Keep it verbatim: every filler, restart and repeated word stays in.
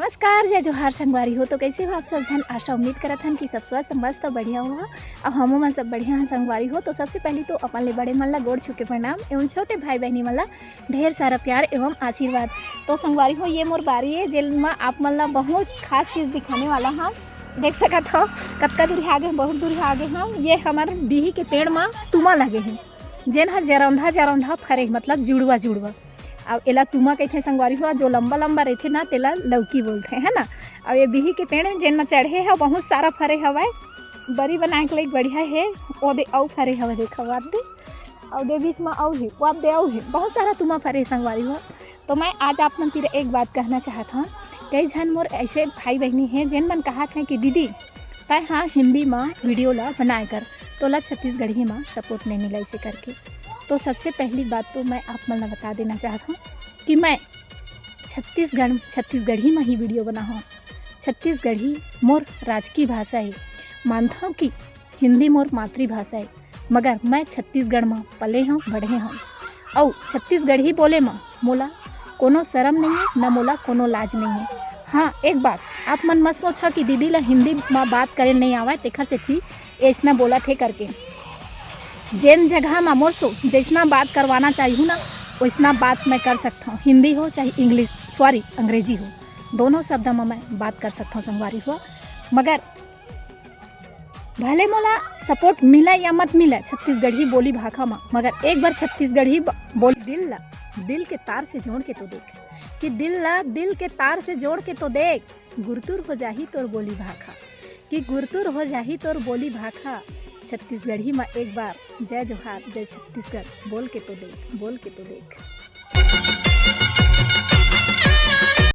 नमस्कार, जय जोहार संगवारी हो। तो कैसे हो आप सब झन? आशा उम्मीद करत हन कि सब स्वस्थ मस्त बढ़िया हो। अब हमो मन सब बढ़िया हन संगवारी हो। तो सबसे पहली तो अपन ले बड़े मन ला गोड़ छू के प्रणाम एवं छोटे भाई बहनी मन ला ढेर सारा प्यार एवं आशीर्वाद। तो संगवारी हो, ये मोर बारी है जेन म आप मन ला बहुत खास चीज दिखाने वाला हूँ। देख सकत हो कतका दूर आगे, बहुत दूर आगे हम। ये हमारे बिही के पेड़ म तुमा लगे हैं, जेन ह जरौंधा जरौंधा फरे, मतलब जुड़वा जुड़वा। अब एला तुमा कहिथे संगवारी हो, जो लंबा लंबा रहिथे ना, तेला लौकी बोलथे, है ना। अब ये बिही के पेड़ में जेन म चढ़े हे, बहुत सारा फरे हवय, बरी बनाए के लाइक बढ़िया हे। ओ दे अउ फरे हवय, देखा, वाद दे, अउ दे बीच म अउ हे, वाद दे अउ हे, बहुत सारा तुमा फरे संगवारी हो। तो मैं आज आप मन तीर एक बात कहना चाहत हूँ। कई झन मोर ऐसे भाई बहनी हैं जेन मन कहत हैं कि दीदी, तै हाँ हिंदी म वीडियो ला बनाए कर, तोला छत्तीसगढ़ी म सपोर्ट नहीं मिला इसे करके। तो सबसे पहली बात तो मैं आप मन ला बता देना चाहत हूँ कि मैं छत्तीसगढ़, छत्तीसगढ़ी म ही वीडियो बनाहूँ। छत्तीसगढ़ी मोर राजकीय भाषा है। मानता हूँ कि हिंदी मोर मातृभाषा है, मगर मैं छत्तीसगढ़ म पले हूँ, बढ़े हूँ। अउ छत्तीसगढ़ी बोले म मोला कोनो शरम नहीं है, न मोला कोनो लाज नहीं है। हाँ, एक बात, आप मन मत सोचा कि दीदी ला हिंदी म बात करे नहीं आवय, तेखर सेती ऐसना बोलत हे करके। जेन जगह म मोर सो जैसना बात करवाना चाहूँ ना, वैसना बात मैं कर सकता हूँ। हिंदी हो चाहे इंग्लिश, सॉरी, अंग्रेजी हो, दोनों शब्द म मैं बात कर सकता हूँ संगवारी हो। मगर भले मोला सपोर्ट मिला या मत मिला छत्तीसगढ़ी बोली भाखा म, मगर एक बार छत्तीसगढ़ी ब-, बोल, दिल ला दिल के तार से जोड़ के तो देख, कि दिल ला दिल के तार से जोड़ के तो देख, गुरतुर हो जाही तोर बोली भाखा, कि गुरतुर हो जाही तोर बोली भाखा। छत्तीसगढ़ी म एक बार जय जोहार, जय छत्तीसगढ़ बोल के तो देख, बोल के तो देख।